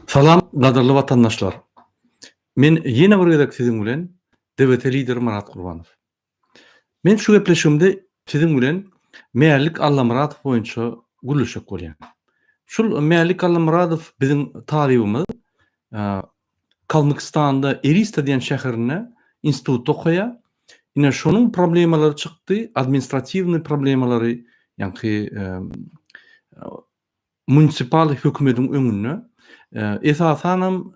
Salam gadyrly watandaşlar. Men ýene bir gezek siziň bilen DWT lideri Myrat Gurbanow. Men şu gepleşigimde siziň bilen Mälik Allamyradow boýunça gürleşjek bolýan. Şul Mälik Allamyradow biziň talybymyz. Kalmykystanda Elista diýen şäherinde institutda okaýar. Ine şonuň problemalary çykdy, administratiwnyý problemalary, ýaňky munisipal hökümediň öňünde. Esasanam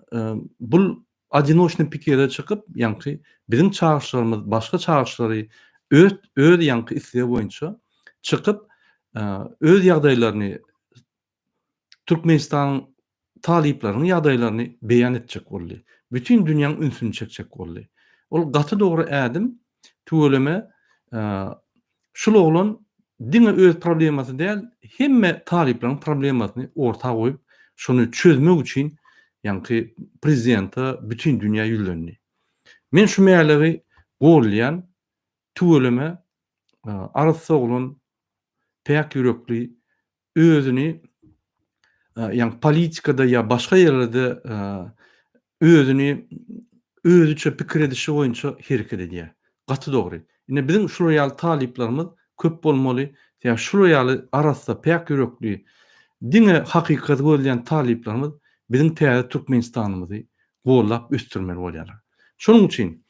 bul odinoçnyý pikede çykyp, ýaňky biziň çagyryşlarymyz, başga çagyryşlary öz öz ýaňky islegi boýunça çykyp, öz ýagdaýlaryny Türkmenistanyň talyplarynyň ýagdaýlaryny beýan etjek boldy. Bütin dünýäň ünsüni çekjek boldy. Ol gaty dogry ädim, tüweleme şul oglan diňe öz problemasy däl, hemme talyplaryň problemasyny orta goýup, şony çözmek üçin ýaňky prezidente bütin dünýä ýüzlendi. Men şu mäligi gollaýan, tüweleme arassa oglan, päk ýürekli, özüni ýagny politikada ýa başga ýerlerde özüni özüçe pikir edişi boýunça hereket edýär. Gaty dogry. Ine biziň şular ýaly talyplarymyz köp bolmaly. Sebäbi şular ýaly arassa, päk ýürekli, diňe hakykaty gözleýän talyplarymyz biziň täze Türkmenistanymyzy gollap ösdürmeli bolýarlar. Şonuň üçin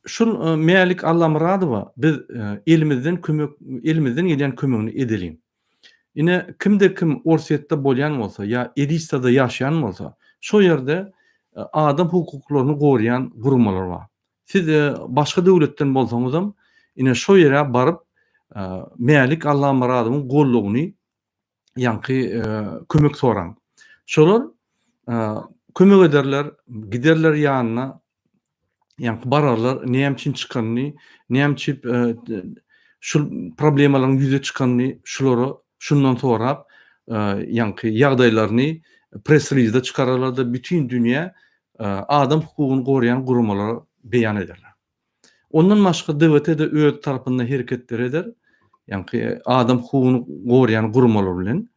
şul Mälik Allamyradowa biz elimizden kömek elimizden gelýän kömegini edeliň. Ine, kimde-kim Orsýetde bolýan bolsa ýa Elistada ýaşaýan bolsa, şo ýerde adam hukuklaryny goraýan guramalar bar. Siz başga döwletden bolsaňyzam, ine şo ýere baryp, Mälik Allamyradowyň goldawyny ýaňky kömek soraň. Şolar kömek ederler, giderler ýanyna, ýaňky bararlar näme üçin çykanyny, näme üçin şu problemalaryň ýüze çykanyny şulara şundan sorap, ýaňky ýagdaýlaryny press-relizde çykararlar-da bütin dünýä adam hukugyny goraýan guramalara beýan ederler. Ondan başga DWT-de öz tarapyndan hereketler eder, ýaňky adam hukugyny goraýan guramalar bilen.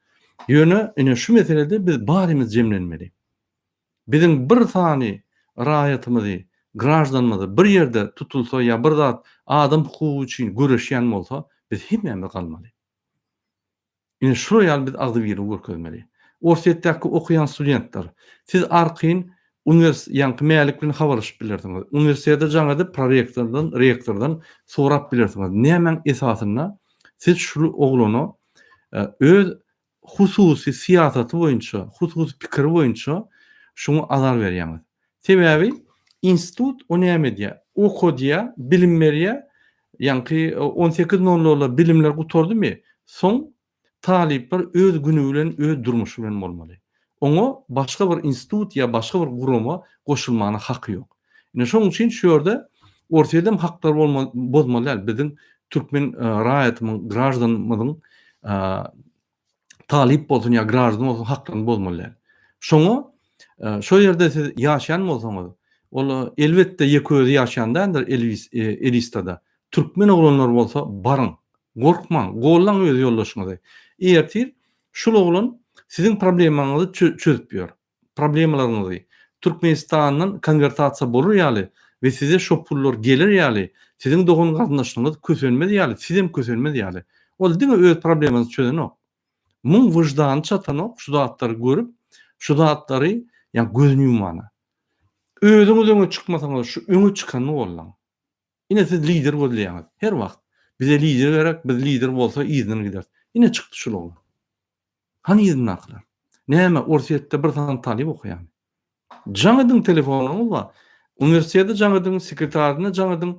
Ýöne ine şu meselede biz barymyz jemlenmeli. Biziň bir sany raýatymyzy, graždanymyzy bir ýerde tutulsa ýa bir zat adam hukugy üçin göreşýän bolsa, biz hemmämiz galmaly. Ine şular ýaly biz agzybirligi görkezmeli. Orsýetdäki okaýan studentler, siz arkaýyn uniwers ýaňky Mälik bilen habarlaşyp bilersiňiz. Uniwersitete jaň edip prorektordan, rektordan sorap bilersiňiz. Nämäň esasynda siz şul oglana öz hususy syýasaty boýunça, hususy pikiri boýunça şuňa azar berýäňiz. Sebäbi institut o näme edýär? Okadýar, bilim berýär. Ýaňky 18 nol nolda bilimler gutardymy, soň talyplar öz güni bilen, öz durmuşy bilen bolmaly. Oňa başga bir institut ýa başga bir gurama goşulmana haky ýok. Ine şonuň üçin şu ýerde Orsýedem haklar bolma bozmaly däl. Biziň türkmen raýatymyň, graždanymyzyň talyp bolsun ýa graždan bolsun haklaryny bozmaly däl. Şoňa şo ýerde siz ýaşaýan bolsaňyz, ol elbetde ýeke özi ýaşaýan däldir Elwis Elistada. Türkmen oglanlar bolsa baryň, gorkmaň, gollaň öz ýoldaşyňyzy. Ertir şul oglan siziň problemaňyzy çözüp ýör. Problemalaryňyzy Türkmenistandan konwertasiýa bolar ýaly we size şo pullar geler ýaly, siziň dogan garyndaşlaryňyz kösenmez ýaly, sizem kösenmez ýaly. Ol diňe öz problemasyny çözenok. Muň wyždany çatanok şu zatlary görüp, şu zatlary ýa gözüni ýumana. Özüňiz öňe çykmasaňyz şu öňe çykanyny gollaň. Ine siz lider gözleýäňiz. Her wagt. Bize lider gerek, biz lider bolsa yzyndan gideris. Ine çykdy şul oglan. Hany yzyndakylar? Näme Orsýetde bir sany talyp okaýarmy? Jaň ediň telefonyňyz bar. Uniwersitete jaň ediň, sekretaryna jaň ediň,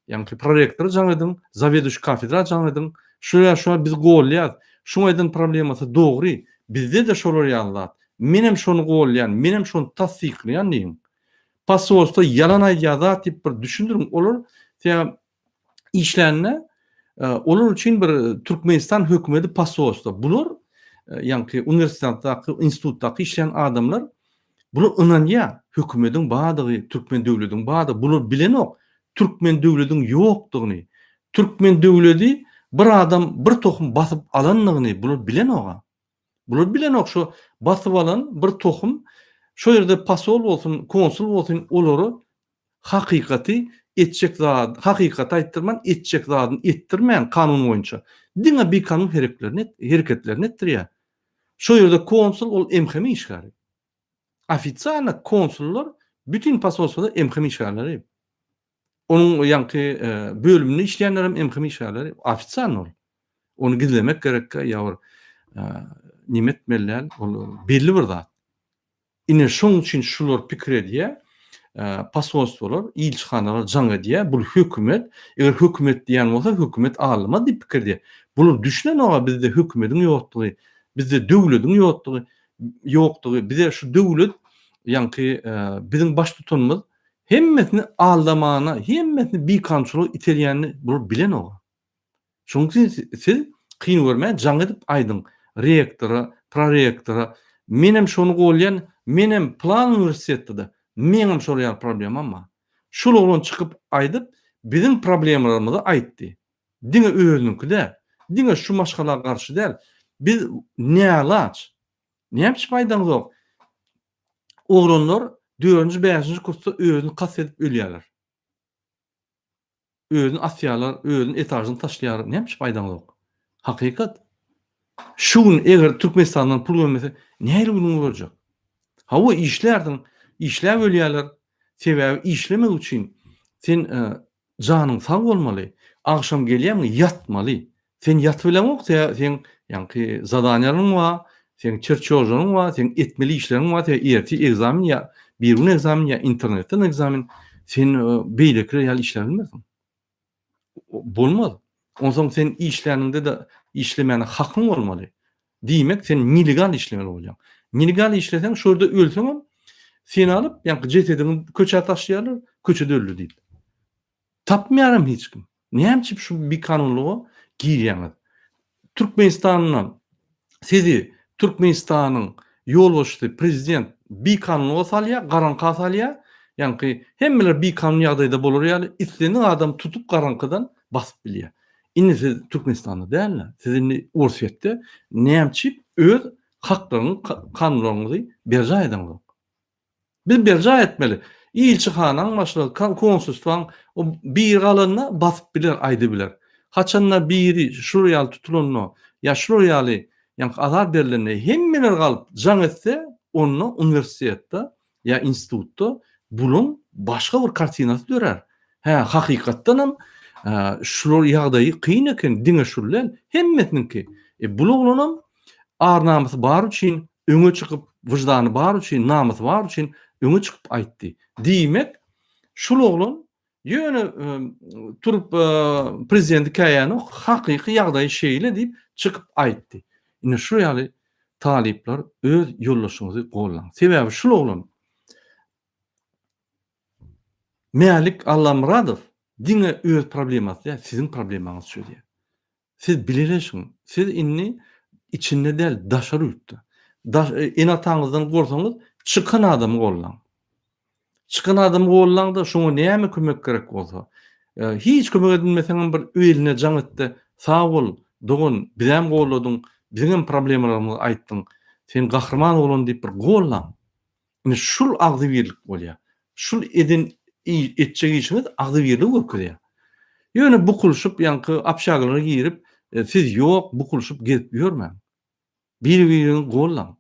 ýaňky prorektora jaň ediň, zaweduşi kafedra jaň ediň. Şu ýa şu biz golýas. Şuň aýdan problemasy dogry. Bizde-de şolar ýaly zat. Menem şony golýan, menem şony tassyklaýan diýiň. Posolstwo ýalan aýdýar zat diýip bir düşündiriň. Olar sebäbi işlände olar üçin bir Türkmenistan hökümeti posolstwo. Bular ýaňky uniwersitetdäki, institutdaky işleýän adamlar bular ynanýar hökümediň bardygy, türkmen döwlediň bardygy. Bular bilenok türkmen döwlediň ýokdugyny, türkmen döwledi bir adam bir tohum basyp alandygyny bular bilenoga. Bular bilenok şu basyp alan bir tohum. Şo ýerde posol bolsun, konsul bolsun olara hakykaty etjek zat, hakykaty aýtdyrman, etjek zadyny etdirmän kanun boýunça diňe bikanun hereklerini hereketlerini etdirýär. Şo ýerde konsul ol MHM işgäri. Ofisialno konsullar bütin posolstwoda MHM işgärleri. Onuň ýaňky bölüminde işleýänler hem MHM işgärleri. Ofisialno ol. Ony gizlemek gerekkä ýa bir neme etmeli däl, ol belli bir zat. Ine şoň üçin şular pikir edýär, posolstwolar, ilçihanalar jaň edýär, bul hökümet, eger hökümet diýen bolsa hökümet aldamaz diýip pikir edýär. Bular düşünenok-a bizde hökümediň ýokdugy, bizde döwlediň ýokdugy, ýokdugy, bize şu döwlet ýaňky biziň baştutanymyz hemmesini aldamana, hemmesini bikanunçylyga iterýänini bular bilenok-a. Şonuň üçin siz kyn görmän jaň edip aýdyň rektora, prorektora, menem şony golýan, menem plan uniwersitetde-de, meňem şol ýaly problemam bar. Şul oglan çykyp aýdyp, biziň problemalarymyzy aýtdy. Diňe özüniňki däl, diňe şu maşgala garşy däl. Biz nälaç. Näme üçin aýdaňzok? Oglanlar dördünji, bäşinji kursda özüni kast edip ölýärler. Özüni asýarlar, özüni etaždan taşlaýarlar. Näme üçin aýdaňzok? Hakykat. Şu gün eger Türkmenistandan pul gelmese, nähili günüňi görjek? Hawa, işlärsiň, işläp ölýärler. Sebäbi işlemek üçin sen janyň sag bolmaly, agşam gelýäňmi ýatmaly. Sen ýatyp bileňok, seň ýaňky zadaniýalaryň bar, seň çerçežlaryň bar, seň etmeli işleriň bar, sen ertir ekzamen ýa birigün ekzamen ýa internetden ekzamen, sen beýlekiler ýaly işläp bilmersiň. Bolmaz. Onsoň sen işläniňde-de işlemäne hakyň bolmaly. Diýmek, sen nelegal işlemeli bolýaň. Nelegal işleseň, şo ýerde ölseňem, seni alyp, ýaňky jesediňi köçä taşlaýarlar, köçede öldi diýip. Tapmaýaram hiç kim. Näme üçin şu bikanunlyga girýäňiz? Türkmenistanda sizi Türkmenistanyň ýolbaşçysy prezident bikanunlyga salýar, garaňka salýar. Ýaňky hemmeler bikanun ýagdaýda bolar ýaly islendik adam tutup garaňkydan basyp bilýär. Indi siz Türkmenistanda däl-de, siz indi Orsýetde näme üçin öz haklaryňyzy, kanunlaryňyzy berjaý edeňzok? Biz berjaý etmeli. Ilçihanaň başlygy, konsulstwaň o biri galanda basyp biler, aýdybiler. Haçanda biri şular ýaly tutulanda ýa şular ýaly ýaňky azar berlende hemmeler galyp jaň etse, onda uniwersitetde ýa institutda bulaň başga bir kartinasy dörär. Hä, hakykatdanam şular ýagdaýy kyn eken, diňe şul däl, hemmesiniňki. E, bul oglanam ar-namysy bary üçin öňe çykyp, wyždany bary üçin, namysy bary üçin öňe çykyp aýtdy. Diýmek, şul oglan ýöne turup prezidenti käýänok, hakyky ýagdaýy şeýle diýip çykyp aýtdy. Ine şu ýaly talyplar öz ýoldaşyňyzy gollaň. Sebäbi şul oglan Mälik Allamyradow diňe öz problemasy däl, siziň problemaňyzy çözýär. Siz bileleşiň. Siz indi içinde däl, daşary ýurtda. Daş ene-ataňyzdan gorsaňyz, çykan adamy gollaň. Çykan adamy gollaň-da, şoňa näme kömek gerek bolsa. Hiç kömek edinmeseňem bir eline jaň et-de, Sag bol, dogan, bizäm golladyň, biziňem problemalarymyzy aýtdyň. Sen gahryman oglan diýip bir gollaň. Ine şul agzybirlik bolýar. Şul eden etjek işiňiz agzybirligi görkezýär. Ýöne bukulyşyp ýaňky obşagalara girip siz ýok bukulyşyp gezip ýörmäň. Biri-biriňi gollaň.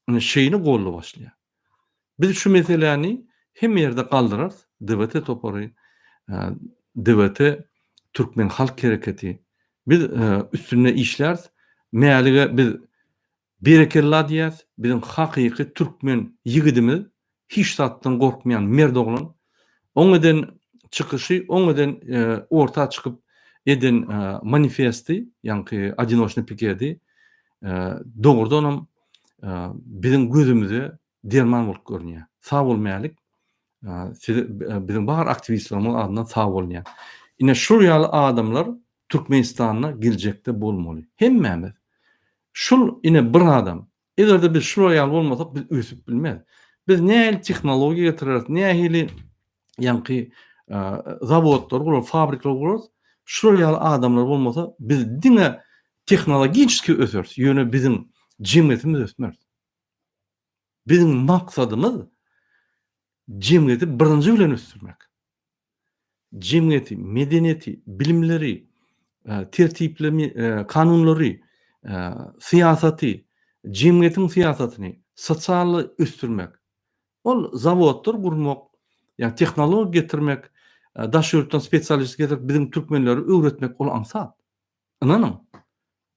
Ine şeýle golla başlaýar. Biz şu meseläni hemme ýerde galdyrarys. DWT topary, DWT Türkmen halk hereketi. Biz üstünde işläris. Mälige biz Berekella diýýäs, biziň hakyky türkmen ýigidimiz, hiç zatdan gorkmaýan mert oglan. Oň eden çykyşy, oň eden orta çykyp eden manifesti, ýaňky odinoçnyý pikedi dogrudanam biziň gözümize derman bolup görünýär. Sag bol Mälik. Size biziň bar aktiwistlerimiziň adyndan sag bol diýýän. Ine şul ýaly adamlar Türkmenistanda geljekde bolmaly. Hemmämiz. Şul ine bir adam. Egerde biz şular ýaly bolmasak biz ösüp bilmez. Biz nähili tehnologiýa getireris, nähili ýaňky zawodlar gurar, fabrikler gurarys. Şular ýaly adamlar bolmasa biz diňe tehnologiçeski öseris, ýöne biziň jemgyýetimiz ösmez. Biziň maksadymyz jemgyýeti birinji bilen ösdürmek. Jemgyýeti, medeniýeti, bilimleri, tertiplemi, kanunlary, syýasaty, jemgyýetiň syýasatyny, sosially ösdürmek. Ol zawodlar gurmak, ýa tehnologiýa getirmek, daş ýurtdan spesialist getirip biziň türkmenleri öwretmek ol aňsat. Ynanyň.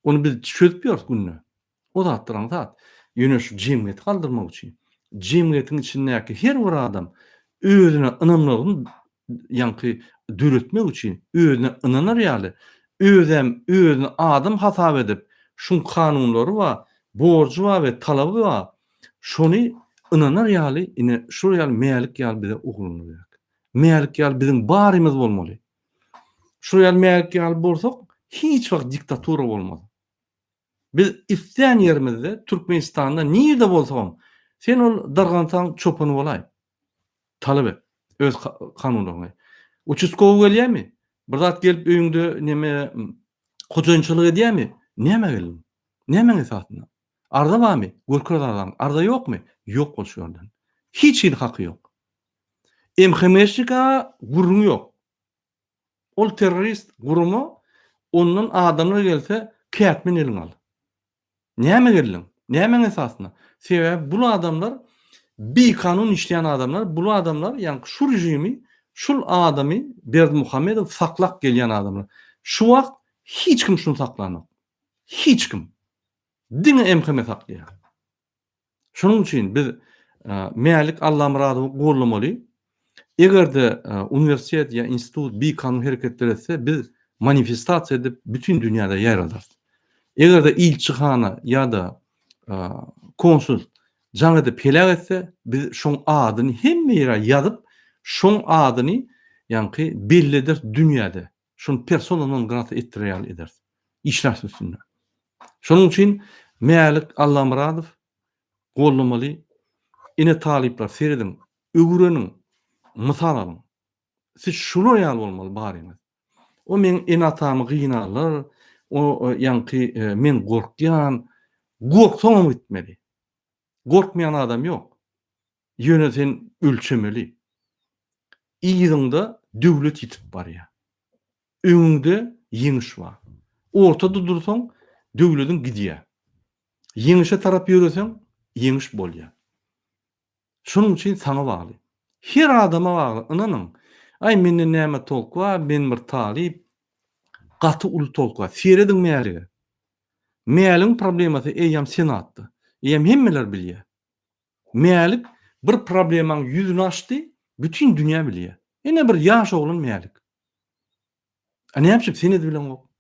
Ony biz çözüp ýörüs günde. O zatlar aňsat. Ýöne şu jemgyýeti galdyrmak üçin, jemgyýetiň içindäki her bir adam özüne ynamlygyny ýaňky döretmek üçin, özüne ynanar ýaly, özem özüni adam hasap edip, şuň kanunlary bar, borjy bar we talaby bar, şony ynanar ýaly, ine, şol ýaly Mälik ýaly bize oglanlar gerek. Mälik ýaly biziň barymyz bolmaly. Şol ýaly Mälik ýaly bolsak, hiç wagt diktatura bolmaz. Biz islän ýerimizde, Türkmenistanda nirde bolsagam, sen ol Dargantaň çopany bolaý. Talap et öz kanunlaryňy. Uçastkowy gelýärmi? Bir zat gelip öýüňde neme hojaýynçylyk edýärmi? Nämä geldiň? Nämäň esasynda? Arza barmy? Görkez arzaňy. Arza ýokmy? Ýok bol şu ýerden. Hiç hili haky ýok. MHM-şnika gürrüň ýok. Ol terrorist gurama ondan adamlar gelse kätmen eliňe al. Näme geldiň? Nämäň esasynda? Sebäbi bul adamlar bikanun işleýän adamlar, bul adamlar ýaňky şu režimi, şul adamy Berdimuhamedow saklap gelýän adamlar. Şu wagt hiç kim şuny saklanok. Hiç kim. Diňe MHM saklaýar. Şonuň üçin biz Mälik Allamyradowy gollamaly. Eger-de uniwersitet ýa institut bikanun hereketler etse, biz manifestasiýa edip bütin dünýäde ýaýradarys. Eger-de ilçihana ýa-da konsul jaň edip heläk etse, biz şoň adyny hemme ýere ýazyp, şoň adyny ýaňky belli ederis dünýäde. Şony persona non grata etdirer ýaly ederis. Işläris üstünde. Şonuň üçin Mälik Allamyradow gollamaly. Ine talyplar serediň, öwreniň, mysal alyň. Siz şular ýaly bolmaly baryňyz. O meň ene-atamy gynarlar, o ýaňky men gorkýan. Gorksaňam gitmeli. Gorkmaýan adam ýok. Ýöne sen ölçemeli. Yzyňda döwlet ýitip barýar. Öňüňde ýeňiş bar. Ortada dursaň, döwlediň gidýär. Ýeňişe tarap ýöreseň, ýeňiş bolýar. Şonuň üçin saňa bagly. Her adama bagly, ynanyň. Aý, menden näme tolk bar, men bir talyp. Gaty uly tolk bar. Serediň Mälige. Mäligiň problemasy eýýäm Senatda. Eýýäm hemmeler bilýär. Mälik bir problemaň ýüzüni açdy, bütin dünýä bilýär. Ine bir ýaş oglan Mälik. A näme üçin sen edibileňok?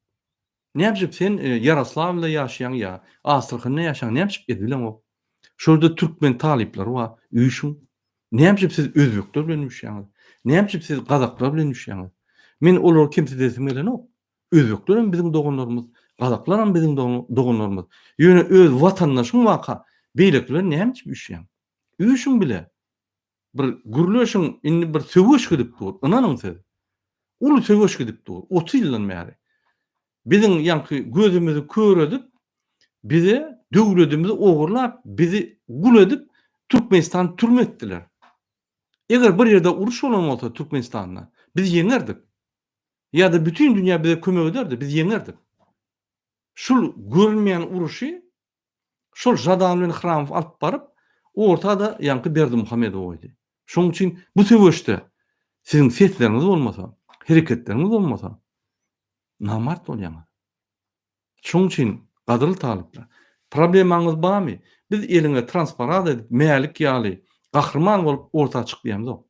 Näme üçin sen e, Ýaroslawlda ýaşaýaň ýa Astrahanda ýaşaýaň, näme üçin edibileňok? Şurada türkmen talyplary bar, üýşüň. Näme üçin siz özbekler bilen üýşýäňiz? Näme üçin siz gazaklar bilen üýşýäňiz? Men olary kemsidesim gelenok. Özbekler hem biziň doganlarymyz, gazaklar hem biziň doganlarymyz. Ýöne öz watandaşyň waka beýlekiler näme üçin üýşýäň? Üýşüň bile. Bir gürleşiň, indi bir söweş gidip dur, ynanyň siz. Uly söweş gidip dur, 30 ýyldan bäri. Biziň ýaňky gözümizi kör edip, bize döwletimizi ogurlap, bizi gul edip, Türkmenistany türme etdiler. Eger bir ýerde uruş bolan bolsa Türkmenistanda, biz ýeňerdik. Ýa-da bütin dünýä bize kömek ederdi, biz ýeňerdik. Şul görünmeýän uruşy şol Žadan bilen Hramow alyp baryp, orta-da ýaňky Berdimuhamedowy goýdy. Şonuň üçin bu söweşde siziň sesleriňiz bolmasa, hereketleriňiz bolmasa, namart bolýaňyz. Şonuň üçin, gadyrly talyplar, problemaňyz barmy? Biz eliňe transparant edip, Mälik ýaly gahryman bolup orta çyk diýemzok.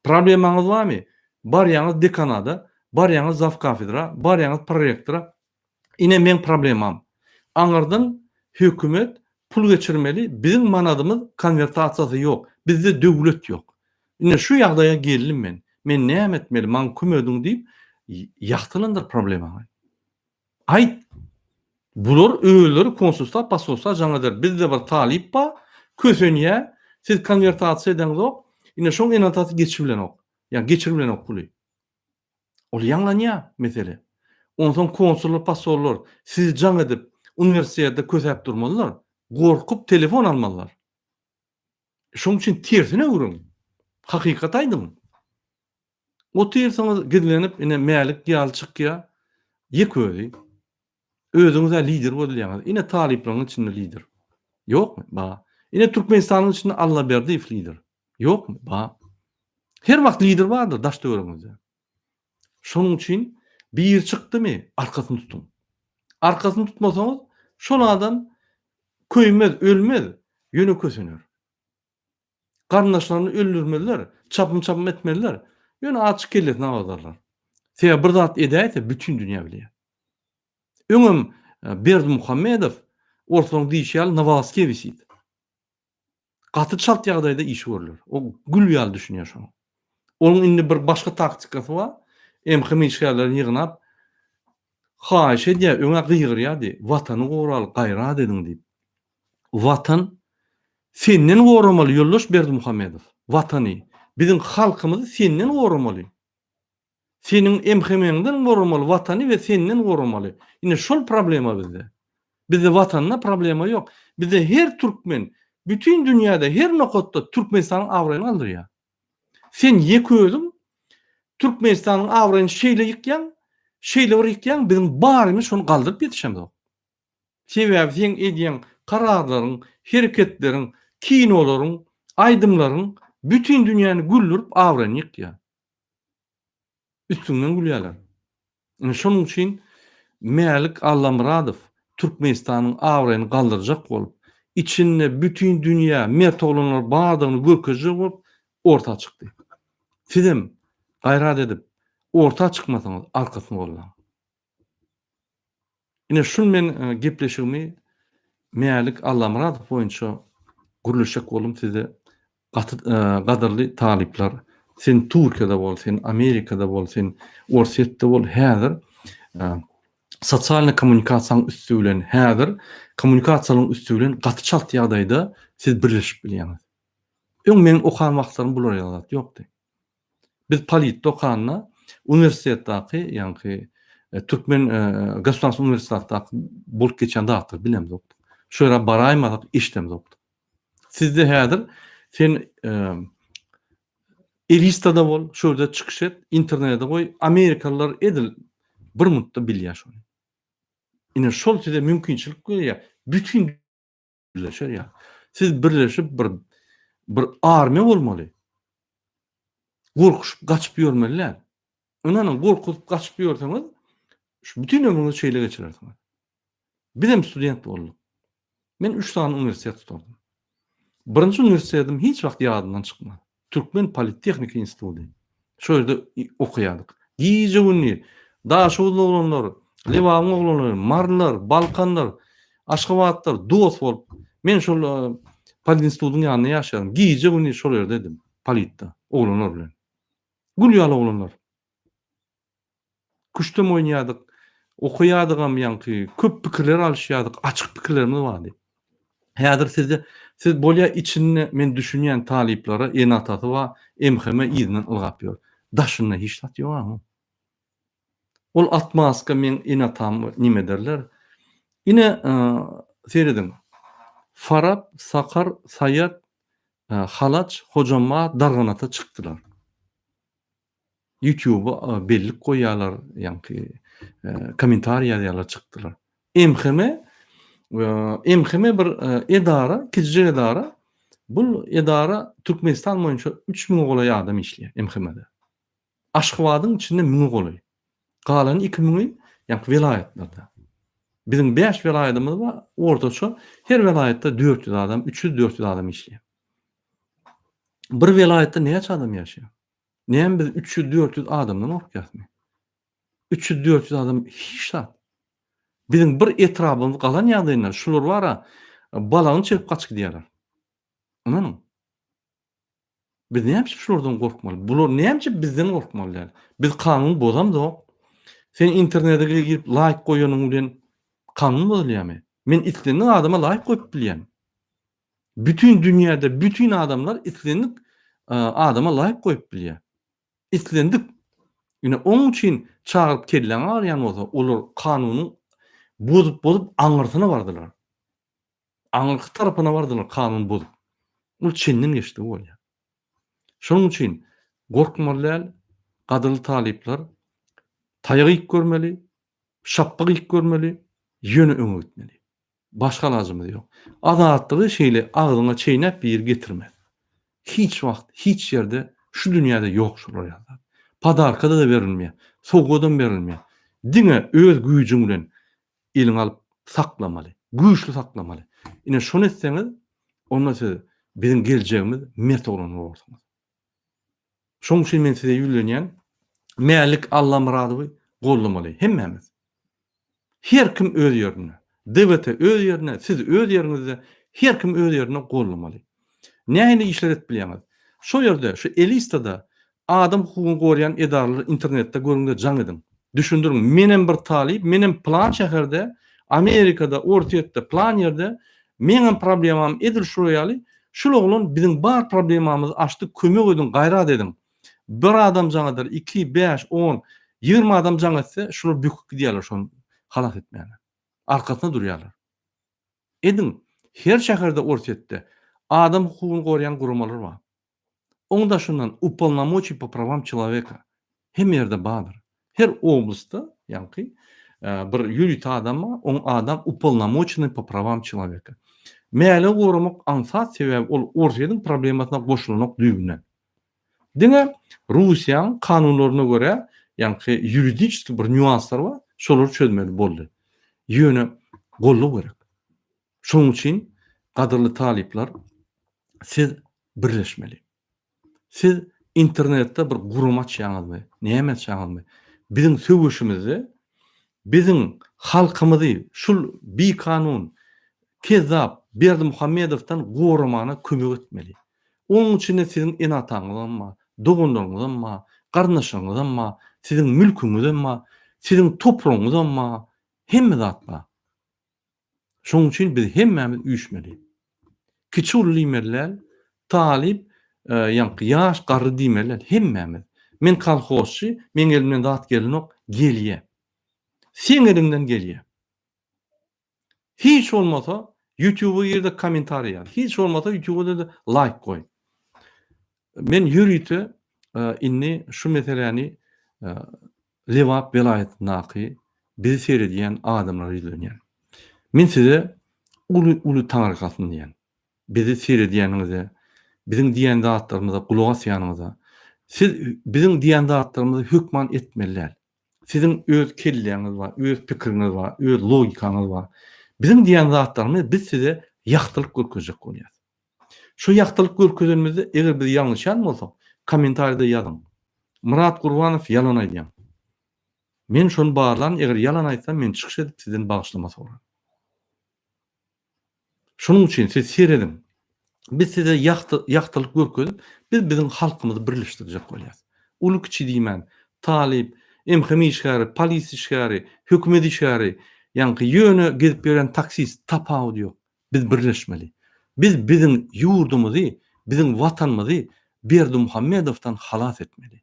Problemaňyz barmy? Barýaňyz dekanada, barýaňyz zawkafedra, barýaňyz prorektora, ine meň problemam. Aňyrdan hökümet pul geçirmeli, biziň manadymyz konwertasiýasy ýok, bizde döwlet ýok. Ine şu ýagdaýa geldim men. Men näme etmeli, maňa kömek ediň diýip, ýagtylandyr problemaňy. Aýt! Bular özleri konsulsa, posolsa jaň eder. Bizde bir talyp bar, kösenýär, siz konwertasiýa edeňzok, ine şoň ene-atasy geçibilenok. Ýa geçiribilenok puly. Ol ýaňlanýar mesele. Onsoň konsullar, posollar sizi jaň edip, uniwersitetde kösäp durmazlar. Gorkup telefon almazlar. Şoň üçin tersine öwrüň. Hakykaty aýdyň. Otyrsyňyz gizlenip ine Mälik ýaly çykýa ýek özi. Özüňiz-ä lider bolýaňyz. Ine talyplaryň içinde lider. Ýokmy? Ba. Ine Türkmenistanyň içinde Allaberdiýew lider. Ýokmy? Ba. Her wagt lider bardyr daş töweregiňizde. Şonuň üçin biri çykdymy arkasyny tutuň. Arkasyny tutmasaňyz şol adam köýmez, ölmez, ýöne kösener. Garyndaşlaryny öldürmezler, çapym-çapym etmezler, ýöne azajyk kellesini agyrdarlar. Sebäbi bir zat edäýse bütin dünýä bilýär. Öňem Berdimuhamedow orslaryň diýşi ýaly na woloske wisit. Gaty çalt ýagdaýda işi görler. O gül ýaly düşünýär şoňa. Onuň indi bir başga taktikasy bar. MHM işgärlerini ýygnap haýyş edýär, öňä gygyrýardy, Watany goraly, gaýrat ediň diýip. Watan senden goramaly ýoldaş Berdimuhamedow. Watany, biziň halkymyzy senden goramaly. Seniň MHM-ňden goramaly watany we senden goramaly. Ine şol problema bizde. Bizde watanda problema ýok. Bizde her türkmen bütin dünýäde her nokatda Türkmenistanyň abraýyny galdyrýar. Sen ýeke özüň Türkmenistanyň abraýyny şeýle ýykýaň, şeýle bir ýykýaň, biziň barymyz şony galdyryp ýetişemzok. Sebäbi seň edýän kararlaryň, hereketleriň, kinolaryň, aýdymlaryň bütin dünýäni güldürip abraýyny ýykýar. Üstüňden gülýärler. Ine şonuň üçin Mälik Allamyradow Türkmenistanyň abraýyny galdyrjak bolup, içinde bütin dünýä mert oglanlar bardygyny görkezjek bolup orta çykdy. Sizem gaýrat edip orta çykmasaňyz arkasyny gollaň. Ine şul men gepleşigimi Mälik Allamyradow boýunça gürleşjek boldum size gaty gadyrly talyplar sen Türkiýede bol sen Amerikada bol sen Orsýetde bol häzir sosialnyý kommunikasiýanyň üsti bilen häzir kommunikasiýalaryň üsti bilen gaty çalt ýagdaýda siz birleşip bilýäňiz. Öň meniň okan wagtlarym bular ýaly zat ýokdy. Biz politde okanda uniwersitetdaky ýaňky türkmen gosudarstwnyý uniwersitetdaky bolup geçýän zatlary bilemzokdyk. Şo ýere baraýmasak eşidemzokdyk. Sizde häzir sen Elistada bol, şo ýerde çykyş et, internete goý, amerikalylar edil bir minutda bilýär şony. Ine şol size mümkinçilik berýär. Bütin birleşer ýaly. Siz birleşip bir bir armiýa bolmaly. Gorkuşyp gaçyp ýörmeli däl. Ynanyň gorkuzyp gaçyp ýörseňiz şu bütin ömrüňizi şeýle geçirersiňiz. Bizem student bolduk. Men üç sany uniwersitet tutardym. Birinji uniwersitetim hiç wagt ýadymdan çykmaz. Türkmen politehniki instituty. Şo ýerde okaýardyk. Gije-gündiz Daşoguzly oglanlar, Lebabyň oglanlary, marylar, balkanlar, aşgabatlar dost bolup, men şol polinstitutyň ýanynda ýaşaýardym. Gije-gündiz şol ýerdedim, politde, oglanlar bilen. Gül ýaly oglanlar. Küştem oýnaýardyk, okaýardygam ýaňky, köp pikirler alyşýardyk, açyk pikirlerimiz bardy. Häzir sizde, siz bolýa içinde men düşünýän talyplara ene-atasy bar, MHM yzyndan ylgap ýör. Daşynda hiç zat ýok aňyň. Ol atmaska meň ene-atam nime ederler. Ine, serediň. Farap, Sakar, Saýat, Halaç, Hojambaz, Darganata çykdylar. Ýutýuba bellik goýýarlar, ýaňky kommentariý ýazýarlar çykdylar. MHM MHM bir edara, kiçijek edara. Bu edara Türkmenistan boýunça 3000 golaý adam işleýär MHM-de. Aşgabadyň içinde müňe golaý. Galany 2000-i ýaňky welaýatlarda. Biziň 5 welaýatymyz bar, ortaça her welaýatda 400 adam, 300-400 adam işleýär. Bir welaýatda näçe adam ýaşaýar? Näme biz 300-400 adamdan gorkýasmy? 300-400 adam hiç zat. Biziň bir etrabymyz galan ýagdaýynda şular bara balagyny çekip gaçyp gidýärler. Ynanyň. Biz näme üçin şulardan gorkmaly? Bular näme üçin bizden gorkmaly däl? Biz kanun bozamzok. Sen internete girip laýk goýanyň bilen kanun bozulýarmy? Men islendik adama laýk goýup bilýän. Bütin dünýäde bütin adamlar islendik adama laýk goýup bilýär. Islendik. Ine oň üçin çagyryp kelläňi agyrýan bolsa, olar kanunyň bozup bozup aňyrsyna bardylar. Aňyrky tarapyna bardylar kanuny bozup. Ol çenden geçdigi bolýar. Şonuň üçin gorkmaly däl, gadyrly talyplar, taýak iýip görmeli, şapba iýip görmeli, ýöne öňe gitmeli. Başga alajymyz ýok. Azatlygy şeýle agzyňa çeýnäp biri getirmez. Hiç wagt, hiç ýerde şu dünýäde ýok şular ýaly zat. Podarkada-da berilmeýär, sowgadam berilmeýär. Diňe öz güýjüň bilen eliňe alyp saklamaly, güýçli saklamaly. Ine şony etseňiz, onda siz biziň geljegimiz mert oglanlar bolarsyňyz. Şonuň üçin men size ýüzlenýän, Mälik Allamyradowy goldamaly hemmämiz. Her kim öz ýerinde. DWT öz ýerinde, siz öz ýeriňizde, her kim öz ýerinde goldamaly. Nähili işler edip bilýäňiz? Şo ýerde, şu Elistada adam hukugyny goraýan edaralar internetde görüňde jaň ediň. Düşündiriň, menem bir talyp, menem pylan şäherde, Amerikada, Orsýetde, pylan ýerde, meňem problemam edil şular ýaly, şul oglan biziň bar problemamyzy açdy, kömek ediň, gaýrat ediň. Bir adam jaň eder, iki, bäş, on, 20 adam jaň etse, şular böküp gidýärler şony halas etmäne. Arkasynda durýarlar. Ediň, her şäherde Orsýetde adam hukugyny goraýan guramalar bar. Oň daşyndan upolnomoçiý po prawam çeloweka hemme ýerde bardyr. Her oblastda ýaňky bir ýörite adam bar, oň adam upolnomoçennyý po prawam çeloweka. Mäle goramak aňsat sebäbi ol Orsýetiň problemasyna goşulanok düýbünden. Diňe Russiýaň kanunlaryna görä ýaňky ýuridiçeskiý bir nýuanslar bar, şolary çözmeli boldy. Ýöne goldaw gerek. Şonuň üçin gadyrly talyplar siz birleşmeli. Siz internetde bir gurama açýaňyzmy, näme açýaňyzmy? Biziň söweşimizde biziň halkymyzy şul bikanun kezzap Berdimuhamedowdan goramana kömek etmeli. Onuň içinde siziň ene-ataňyzam bar, doganlaryňyzam bar, garyndaşlaryňyzam bar, siziň mülküňizem bar, siziň topragyňyzam bar, hemme zat bar. Şonuň üçin biz hemmämiz üýşmeli. Kiçi-uly diýmeli däl, talyp, ýaňky ýaş, garry diýmeli däl, hemmämiz. Men kolhozçy, meň elimden zat gelenok, gelýä. Seň eliňden gelýä. Hiç bolmasa YouTube-a gir-de kommentariý ýaz. Hiç bolmasa YouTube-da-da laýk goý. Men ýörite indi şu meseläni Lebap welaýatyndaky bizi seredýän adamlara ýüzlenýän. Men size uly uly taňrykalsyn diýýän. Bizi seredýäniňize, biziň diýen zatlarymyza gulak asýanyňyza. Siz biziň diýen zatlarymyzy hökman etmeli däl. Siziň öz kelläňiz bar, öz pikiriňiz bar, öz logikaňyz bar. Biziň diýen zatlarymyz biz size ýagtylyk görkezjek bolýas. Şu ýagtylyk görkezenimizde eger biz ýalňyşýan bolsak, kommentariýada ýazyň. Myrat Gurbanow ýalan aýdýaň. Men şony barlan eger ýalan aýtsam men çykyş edip sizden bagyşlama soran. Şonuň üçin siz serediň. Biz size ýagty ýagtylyk görkezip, biz biziň halkymyzy birleşdirjek bolýas. Uly kiçi diýmän, talyp, MHM işgäri, polis işgäri, hökümet işgäri, ýaňky ýöne gezip ýören taksist tapawudy ýok. Biz birleşmeli. Biz biziň ýurdumyzy, biziň watanymyzy Berdimuhamedowdan halas etmeli.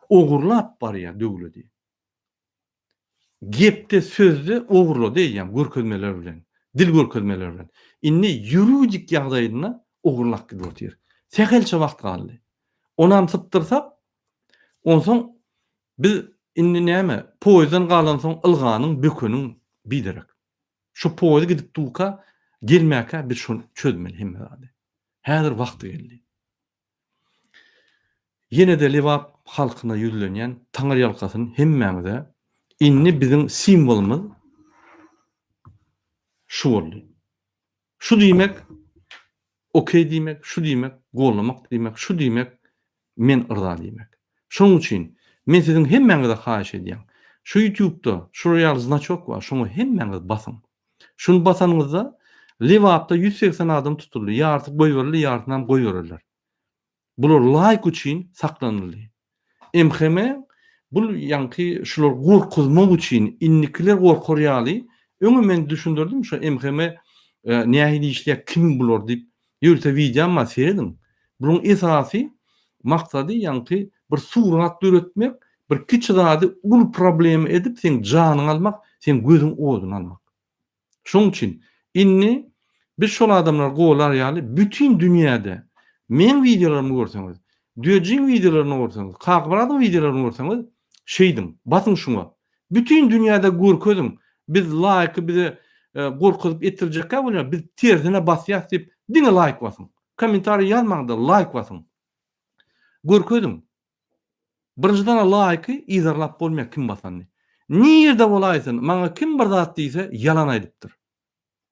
Ogurlap barýar döwledi. Gepde sözde ogurlady eýýäm görkezmeler bilen, dil görkezmeler bilen. Indi ýuridik ýagdaýynda ogurlap gidip otyr. Sähelçe wagt galdy. Onam sypdyrsak, onsoň biz indi näme, poýezden galansoň ylganyň, bökeniň biderek. Şu poýez gidip durka, gelmäkä biz şony çözmeli hemme zady. Häzir wagty geldi. Ýene-de Lebap halkyna ýüzlenýän Taňryýalkasyn hemmäňize indi biziň simwolymyz şu boldy. Şu diýmek okey diýmek, şu diýmek gollamak diýmek, şu diýmek men yrza diýmek. Şonuň üçin men siziň hemmäňize haýyş edýän şu ýutubda şular ýaly znaçok bar şoňa hemmäňiz basyň. Şuny basanyňyzda Lebapda 180 adam tutuldy, ýarysy goýberildi, ýarysynam goýbererler. Bular laýk üçin saklanyldy. MHM bul ýaňky şular gorkuzmak üçin indikiler gorkar ýaly öňem men düşündirdim şu MHM nähili işleýär kim bular diýip ýörite wideom bar serediň. Buluň esasy maksady ýaňky bir surat döretmek bir kiçi zady uly problema edip seň janyňy almak seň gözüň oduny almak. Şoň üçin indi biz şol adamlary golar ýaly bütin dünýäde. Meň wideolarymy görseňiz, Düýejiň wideolaryny görseňiz, Kakamyradyň wideolaryny görseňiz, şeýdiň, basyň şuňa. Bütin dünýäde görkeziň, biz laýky bize gorkuzyp etdirjekkä bolýar, biz tersine basýas diýip, diňe laýk basyň. Kommentariý ýazmaňda laýk basyň. Görkeziň. Birinjiden laýky yzarlap bolmaýar kim basanyny. Nirde bolaýsyn, maňa kim bir zat diýse ýalan aýdypdyr.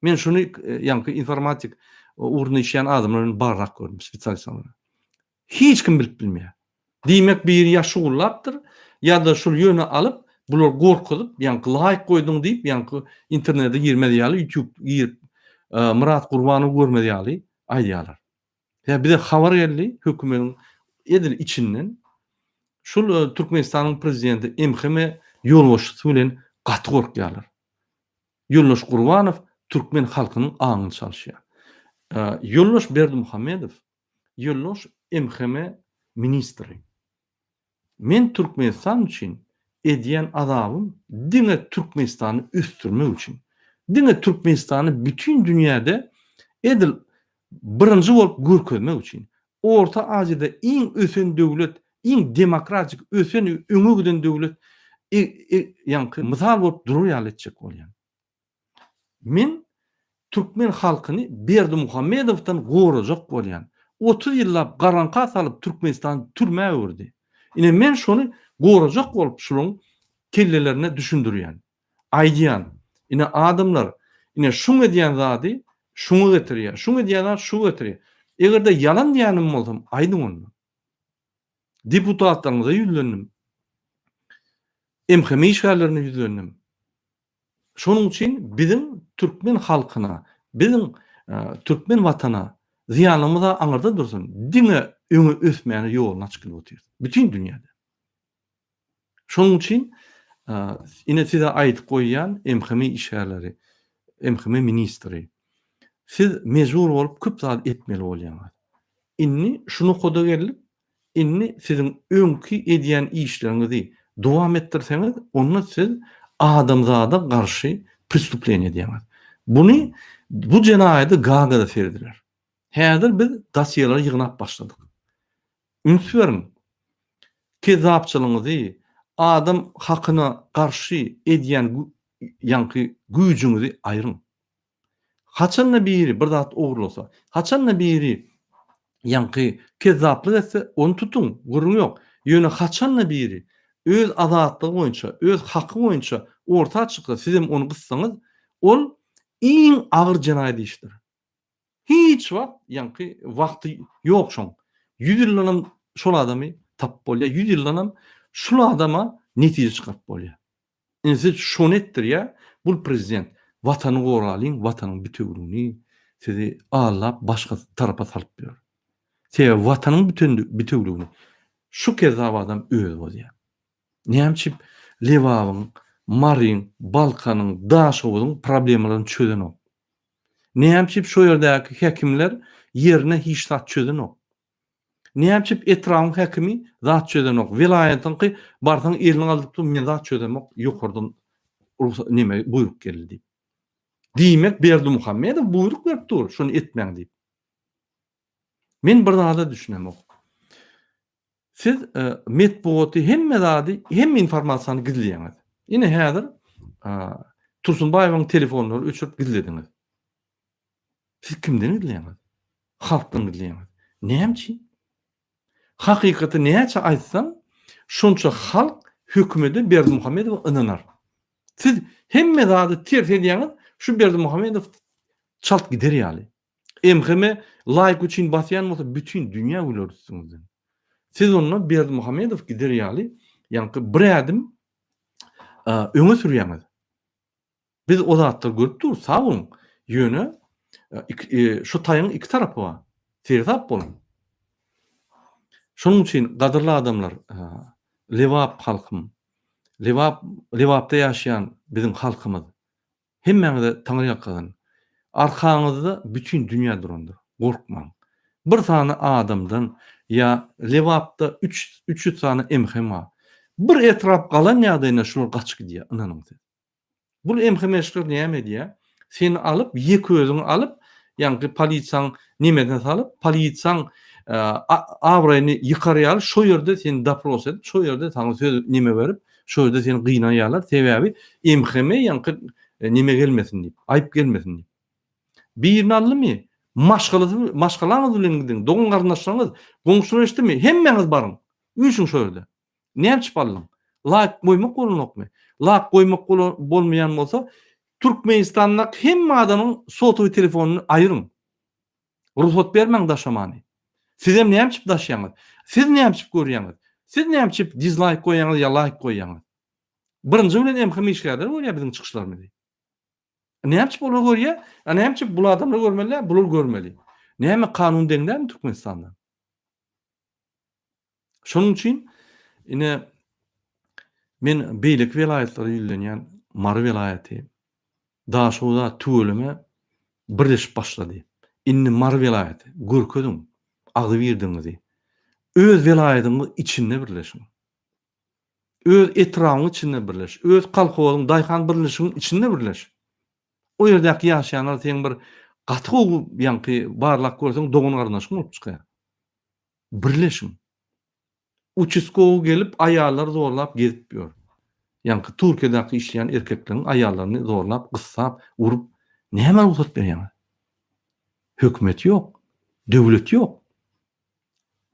Men şuny ýaňky informatik ugrunda işleýän adamlar bilen barlap gördüm, spesialistler bilen. Hiç kim bilip bilmeýär. Diýmek biri ýa şugullapdyr, ýa-da şul ýöne alyp, bular gorkuzyp, ýaňky laýk goýduň diýip, ýaňky internete girmez ýaly, YouTube girip Myrat Gurbanowy görmez ýaly aýdýarlar. Ýa bize habar geldi hökümetiň edil içinden şul Türkmenistanyň prezidenti MHM ýolbaşçysy bilen gaty gorkýarlar. Ýoldaş Gurbanow türkmen halkynyň aňyny çalyşýar. Ýoldaş Berdimuhamedow ýoldaş MHM ministri. Men Türkmenistan üçin edýän azabym diňe Türkmenistany ösdürmek üçin. Diňe Türkmenistany bütin dünýäde edil birinji bolup görkezmek üçin. Orta Aziýada iň ösen döwlet, iň demokratik ösen, öňe giden döwlet ýaňky mysal bolup durar ýaly etjek bolýan. Men türkmen halkyny Berdimuhamedowdan gorajak bolýan. 30 ýyllap garaňka salyp Türkmenistany türmä öwürdi. Ine men şony gorajak bolup şulaň kellelerine düşündirýän. Aýdýan. Ine adamlar, ine şuň edýän zady şuňa getirýär, şuň edýän zady şu getirýär. Eger-de ýalan diýýänim bolsam aýdyň onda. Deputatlaryňyza ýüzlendim. MHM işgärlerine ýüzlendim. Şonuň üçin biziň türkmen halkyna, biziň türkmen watana zyýanymyz-a aňyrda dursun, diňe öňe ösmäne ýoluny açyp gidip otyrys. Bütin dünýäde. Şonuň üçin ine size aýdyp goýýan MHM işgärleri, MHM ministri, siz mejbur bolup köp zat etmeli bolýaňyz. Indi şu nokada geldik, Indi siziň öňki edýän işleriňizi dowam etdirseňiz, onda siz adamzada garşy prestupleniýe edýäňiz. Buny, bu jenaýady Gagada serediler. Häzir biz dosýeleri ýygnap başladyk. Üns beriň, kezzapçylygyňyzy, adam hakyna garşy edýän ýaňky güýjüňizi aýryň. Haçanda biri bir zat ogurlasa, haçanda biri ýaňky kezzaplyk etse, ony tutuň, gürrüň ýok. Ýöne haçanda biri öz azatlygy boýunça, öz haky boýunça orta çyksa, sizem ony gyssaňyz, ol iň agyr jenaýat işdir. Hiç wagt ýaňky wagty ýok şoň. Ýüz ýyldanam şol adamy tapyp bolýar, ýüz ýyldanam şul adama netije çykaryp bolýar. Indi siz şony etdirýär bul prezident watany goralyň watanyň bitewligini sizi aldap başga tarapa salyp ýör. Sebäbi watanyň bitewligini şu kezzap adam özi bozýar. Näme üçin Lebabyň, Maryň, Balkanyň, Daşoguzyň problemalaryny çözenok. Näme üçin şo ýerdäki häkimler ýerine hiç zat çözenok. Näme üçin etrabyň häkimi zat çözenok, welaýatyňky barsaň elini galdyryp dur men zat çözemok ýokardan rugsat neme buýruk geldi diýip. Diýmek Berdimuhamedow buýruk berip dur şony etmäň diýip. Men bir zada düşünemok. Siz metbugaty hemme zady hemme informasiýany gizleýäňiz. Ine häzir Tursunbaýewiň telefonlary öçürip gizlediňiz. Siz kimden gizleýäňiz? Halkdan gizleýäňiz. Näme üçin? Hakykaty näçe aýtsaň, şonça halk hökümede Berdimuhamedowa ynanar. Siz hemme zady ters edýäňiz, şu Berdimuhamedow çalt gider ýaly. MHM laýk üçin basýan bolsa bütin dünýä güler üstüňizden. Siz onda Berdimuhamedow gider ýaly, ýaňky bir ädim öňe sürýäňiz. Biz o zatlary görüp durus, sag boluň. Ýöne şu taýyň iki tarapy bar. Seresap boluň. Şonuň üçin gadyrly adamlar, Lebap halkym, Lebap, Lebapda ýaşaýan biziň halkymyz, hemmäňize taňryýalkasyn. Arkaňyzda bütin dünýä durandyr. Gorkmaň. Bir sany adamdan ýa Lebapda üç, 300 sany MHM bar. Bir etrap galan ýagdaýynda şular gaçyp gidýär, ynanyň siz. Bul MHM-şler näme edýär? Seni alyp, ýeke özüňi alyp, ýaňky polisiýaň nemesine salyp, polisiýaň abraýyny ýykar ýaly şo ýerde seni dopros edip, şo ýerde saňa söz neme berip, şo ýerde seni gynaýarlar. Sebäbi MHM ýaňky neme gelmesin diýip, aýyp gelmesin diýip. Birini aldymy? Maşgalasy, maşgalaňyz bilen gidiň, dogan-garyndaşlaryňyz, goňşular eşitdimi? Hemmäňiz baryň. Üýşüň şo ýerde. Näme üçin aldyň? Laýk goýmak bolanokmy? Laýk goýmak bolmaýan bolsa, Türkmenistandaky hemme adamyň sotowy telefonyny aýyryň. Rugsat bermäň daşamany. Sizem näme üçin daşýaňyz? Siz näme üçin görýäňiz? Siz näme üçin dizlaýk goýýaňyz ýa laýk goýýaňyz? Birinji bilen MHM işgärleri görýär biziň çykyşlarymyzy. Näme üçin olar görýär? A näme üçin bul adamlar görmeli däl, bular görmeli? Näme kanun deň dälmi Türkmenistanda? Şonuň üçin ine men beýleki welaýatlara ýüzlenýän Mary welaýaty, Daşoguz tüweleme birleşip başlady. Indi Mary welaýaty görkeziň agzybirdigiňizi. Öz welaýatyňyz içinde birleşiň. Öz etrabyňyň içinde birleş. Öz kolhozyň, daýhan birleşigiň içinde birleş. O ýerdäki ýaşaýanlar seň bir gaty gowy ýaňky barlap görseň dogan-garyndaşyň bolup çykýar. Birleşiň. Uçastkowy gelip aýallary zorlap gezip ýör. Ýaňky Türkiýedäki işleýän erkekleriň aýallaryny zorlap, gyssap, urup nämä rugsat berýäňiz? Hökümet ýok. Döwlet ýok.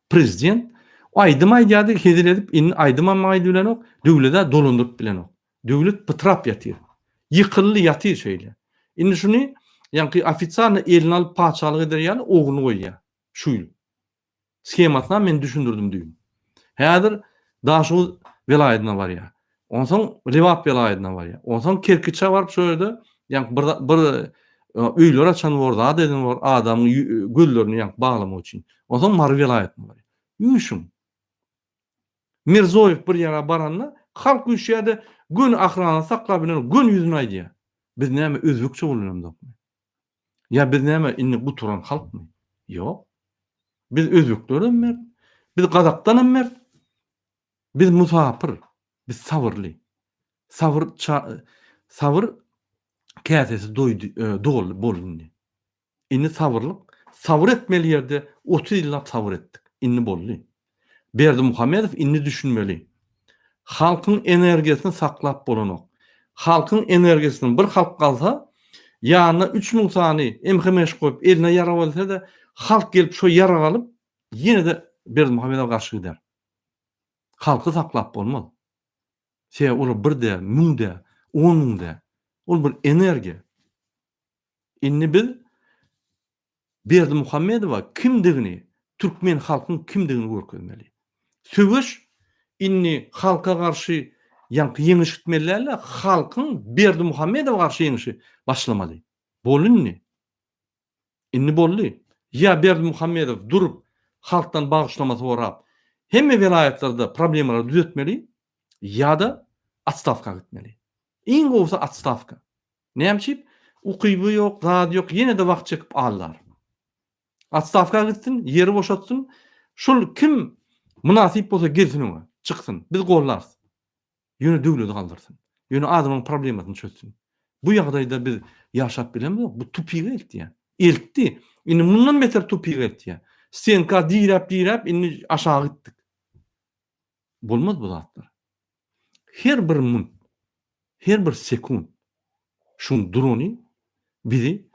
Prezident aýdym aýdýardy hezil edip indi aýdymam aýdyp bilenok, döwledä dolandyryp bilenok. Döwlet pytrap ýatyr. Ýykyldy ýatyr şeýle. Indi şuny ýaňky ofitsialno eline alyp patyşalyk eder ýaly ogluny goýýar. Şu ýyl. Shemasynam men düşündirdim düýn. Häzir Daşoguz welaýatyna barýar. Onsoň Lebap welaýatyna barýar. Onsoň Kerkiçe baryp şo ýerde ýaňky bir bir öýler açan bor, zat eden bor, adamyň gözlerini ýaňky baglamak üçin. Onsoň Mary welaýatyna barýar. Üýşüň. Mirzoýew bir ýere baranda halk üýşýär-de göni ahranany saklap bilen göni ýüzüne aýdýar. Biz näme özbekçe bolanamzokmy? Ýa biz näme indi guturan halkmy? Ýok. Biz özbeklerem mert, biz gazakdanam mert. Biz musapyr, biz sabyrly. Sabyr sabyr käsesi doýdy, e, doldy, boldy indi. Indi sabyrlyk, sabyr etmeli ýerde 30 ýyllap sabyr etdik. Indi boldy. Berdimuhamedow indi düşünmeli. Halkyň energiýasyny saklap bolanok. Halkyň energiýasyny bir halk galsa, ýanyna 3000 sany MHM-şik goýup eline ýarag berse-de, halk gelip şo ýarag alyp, ýene-de Berdimuhamedowa garşy gider. Halky saklap bolmaz. Sebäbi olar bir däl, müň däl, on müň däl. Ol bir energiýa. Indi biz Berdimuhamedowa kimdigini, türkmen halkyň kimdigini görkezmeli. Söweş indi halka garşy ýaňky ýeňiş gitmeli däl-de, halkyň Berdimuhamedowa garşy ýeňişi başlamaly. Boldy indi. Indi boldy. Ýa Berdimuhamedow durup halkdan bagyşlama sorap, hemme welaýatlarda problemalary düzetmeli, ýa-da otstawka gitmeli. Iň gowusy otstawka. Näme üçin? Ukyby ýok, zady ýok, ýene-de wagt çekip aldar. Otstawka gitsin, ýeri boşatsyn. Şol kim mynasyp bolsa gelsin öňe, çyksyn. Biz gollarys. Ýöne döwleti galdyrsyn. Ýöne adamyň problemasyny çözsün. Bu ýagdaýda biz ýaşap bilemzok. Bu tupige eltýär. Eltdi. Indi mundan beter tupige eltýär. Stenka diräp-diräp indi aşagy gitdik. Bolmaz bu zatlar. Her bir munt, her bir sekunt şuň durany bizi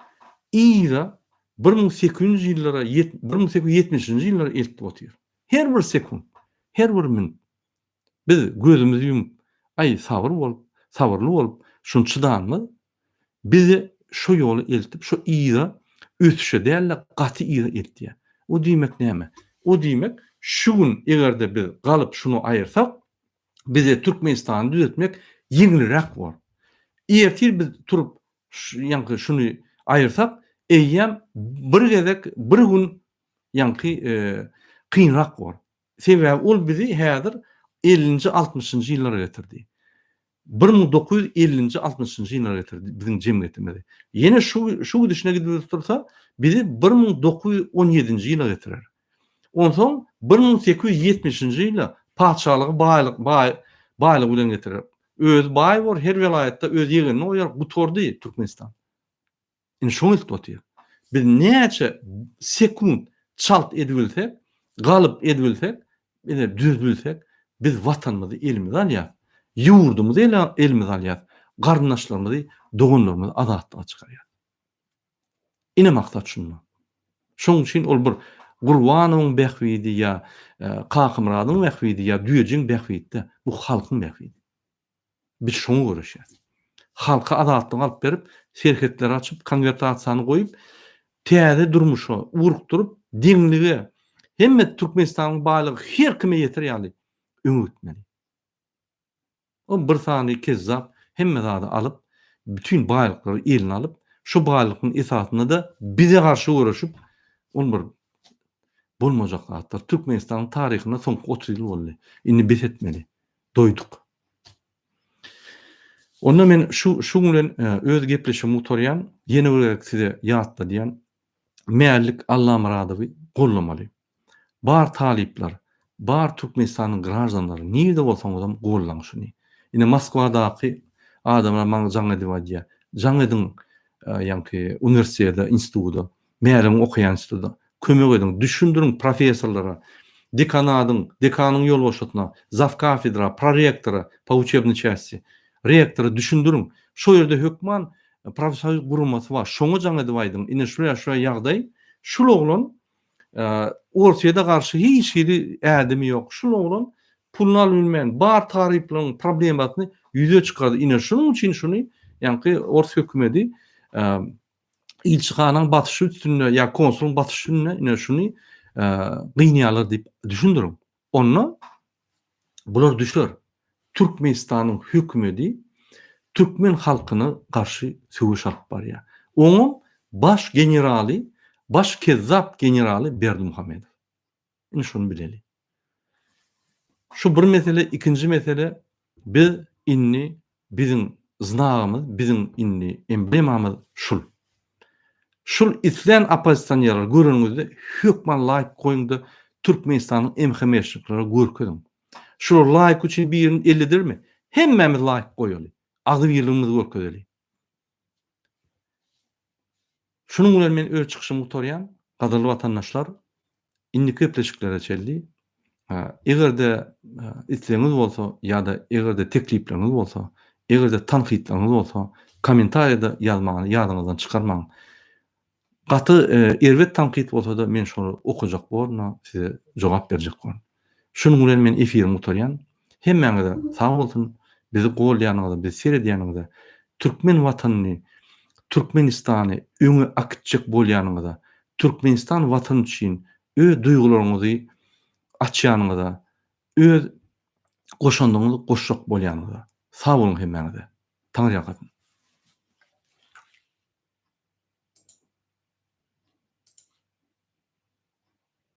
yza 1800 ýyllara, 1870-nji ýyllara eltip otyr. Her bir sekunt, her bir minut. Biz gözümizi ýumup, aý sabyr bolup, sabyrly bolup, şuny çydanymyz bizi şo ýola eltip, şo yza ösüşe däl-de, gaty yza eltýär. O diýmek näme? O diýmek, şu gün eger-de biz galyp şuny aýyrsak, bize Türkmenistany düzetmek ýeňilräk bor. Ertir biz turup ýaňky şuny aýyrsak, eýýäm bir gezek, bir gün ýaňky kynrak bor. Sebäbi ol bizi häzir ellinji, altmyşynjy ýyllara getirdi. 1950-nji, altmyşynjy ýyllara getirdi biziň jemgyýetimizi. Ýene şu şu gidişine gidip dursa, bizi 1917-nji ýyla getirer. Onsoň 1870-nji ýyla patyşalygy baýlyk baý baýlygy bilen getirer. Özi baý bor, her welaýatda öz ýegenini goýar, gutardy Türkmenistan. Indi şoňa eltip otyr. Biz näçe sekunt çalt edibilsek, galyp edibilsek, ine düzbilsek, biz watanymyzy elimize alýas, ýurdumyzy elimize alýas, garyndaşlarymyzy, doganlarymyzy azatlyga çykarýas. Ine maksat şunda. Şonuň üçin ol bir Gurbanowyň bähbidi ýa Kakamyradyň bähbidi ýa Düýejiň bähbidi-de, bu halkyň bähbidi. Biz şoňa göreşýäs. Halka azatlyk alyp berip, serhetleri açyp, konwertasiýany goýup, täze durmuşa ugrukdyryp, deňlige, hemme Türkmenistanyň baýlygy her kime ýeter ýaly öňe gitmeli. O bir sany kezzap hemme zady alyp, bütin baýlyklary eline alyp, şu baýlygyň esasynda-da bize garşy göreşip, ol bir bolmajak zatlar. Türkmenistanyň taryhynda soňky 30 ýyl boldy. Indi bes etmeli. Doýduk. Onda men şu şu bilen öz gepleşigimi gutarýan. Ýene bir gezek size ýatladýan. Mälik Allamyradowy gollamaly. Bar talyplar, bar Türkmenistanyň graždanlary nirde bolsaňyzam gollaň şuny. Ine Moskwadaky adamlar maňa jaň edip aýdýar. Jaň ediň ýaňky uniwersitete, instituda. Mäligiň okaýan instituda. Kömek ediň, düşündiriň professorlara, dekanadyň, dekanyň ýolbaşçysyna, zawkafedra, prorektora po učebnoý çasti, rektora düşündiriň. Şo ýerde hökman profsoýuz guramasy bar. Şoňa jaň edip aýdyň. Ine şular-şular ýagdaý. Şul oglan Orsýede garşy hiç hili ädimi ýok. Şul oglan puluny alybilmän bar taryplaryň problemasyny ýüze çykardy. Ine şunuň üçin şuny ýaňky ors hökümedi ilçihanaň basyşy üstünde ýa konsulyň basyşy üstünde ine şuny gynýarlar diýip düşündiriň. Onda bular düşer. Türkmenistanyň hökümedi türkmen halkyna garşy söweş alyp barýar. Oňam baş generaly, baş kezzap generaly Berdimuhamedow. Indi şony bileli. Şu bir mesele, ikinji mesele biz indi biziň znagymyz, biziň indi emblemamyz şul. Şul islän oppozisionerleri göreniňizde hökman laýk goýuňda Türkmenistanyň MHM-şniklere görkeziň. Şular laýk üçin birini elledermi? Hemmämiz laýk goýaly. Agzybirligimizi görkezeli. Şunuň bilen men öz çykyşymy gutarýan. Gadyrly watandaşlar, indiki gepleşiklere çenli eger-de islegiňiz bolsa ýa-da eger-de teklipleriňiz bolsa, eger-de tankytlaryňyz bolsa, kommentariýada ýazmagyny ýadyňyzdan çykarmaň. Gaty erbet tankyt bolsa-da men şony okajak borun, size jogap berjek borun. Şunuň bilen men efirimi gutarýan. Hemmäňize sag bolsun, bizi goldaýanyňyza, bizi seredýäniňize, türkmen watanyny, Türkmenistany öňe akitjek bolýanyňyza, Türkmenistan watany üçin öz duýgularyňyzy açýanyňyza, öz goşandyňyzy goşjak bolýanyňyza. Sag boluň hemmäňize. Taňryýalkasyn.